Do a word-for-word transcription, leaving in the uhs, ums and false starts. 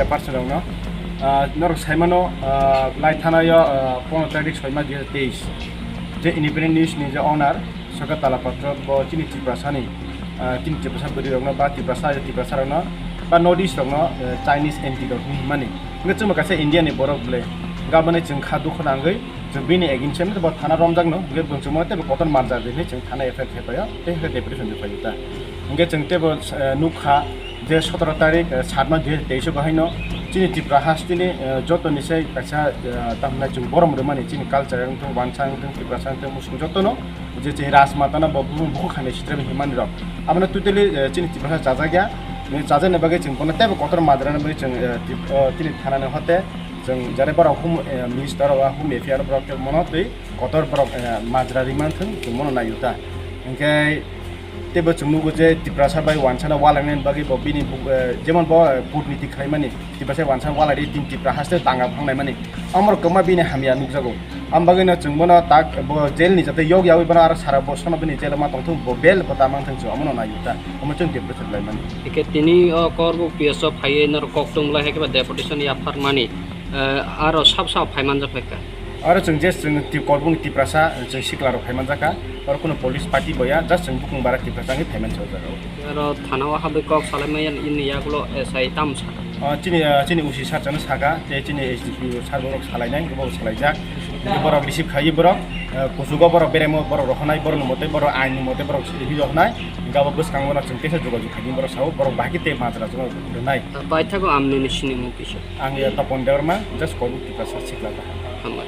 Person rokno, ah, norok saimano, ah, lai thanaio, ah, pondro tarik soi mas dui hazar teis. Je Independent News ni je owner, Sokat Talapatra, bo chini Tiprasani, ah, chini Tiprasa bwrwi rokno ba Tiprasa, Tiprasa rokno ba North East rokno, eh, Chinese antidote hinwi himani. Hingke chwngbo kaisa India ni borok ble. Hingke aboni chwng kha dukho nangwi, chwng bini against o bo thana romjakno, hingke bo chwngmo teibo kotor marjak hinwi chwng thana F I R khe paio, tei hingke deputation rwi paio ta. Hingke chwng teibo, eh, nukha, je sotoro tarik, eh, saat mas dui hazar teis o bahaino chini Tripura hasteni, eh, jotoni se kaisa, eh, tamhinai chwng borom rwmani chini culture wngthung, wansa wngthung, Tiprasa wngthung, Muslim jotono je chini Rajmata no bo bumung bukhuk khainai sitre himani rok. Abono totally, eh, chini Tiprasa chajakya, chajani bagwi chwng bono teibo kotor majra ni bagwi chwng, eh, Trip-, eh, chini thana ni hote chwng jare borok hum, eh, minister rok, hum affair borok tei mono twi kotor borok, eh, majra ri manthung, chwng mono naiyo ta. Hingke teibo chwng nugo je Tiprasa bai wansana walainani bagwi bo bini bu-, eh, jemon bo, eh, kutniti khlaimani, Tiprasa wansana walai ri tin Tipra haste tanga phangnaimani. Amoro kwma bini hamya nukjago. Am bagwino chwng bono tak bo jail ni jate yok yawi bono aro sara bosano bini jail ma tongthung, bo bail bo ta manthung chwng amono naiyo ta. Omo chwng depression laimani. Ike tini o Korbuk P S o phaiwi norok kok tong lai hai khe ba deputation yapharmani, eh, aro sab sab phaimanjak hai kha. Aro chwng je chwng ti-, Korbukni Tiprasa, chwng sikla rok phaiman jakha, aro kuno police party boya, just chwng bukung bara Tiprasa wngwi phaiman sa o jaga o. Aro thana o habwi kok salaimaya ini yagulo S I tam sa. Ah, chini, ah, chini O C sir chano saka, tei chini S D P O sir borok salainai, borok salaijak. Borok receive khai borok, ah, kuchugo borok beremo borok rohonai, borok ni mote borok ain ni mote borok sidi rohonai, hingke abo bwskango no chwng kesa jogajog khai borok sao, borok bahai khe tei majra jora rwnai. Paithago amnini sinimung kisa. Ang ya Topon Debbarma, just Korbuk Tiprasa sikla ta. Hambai.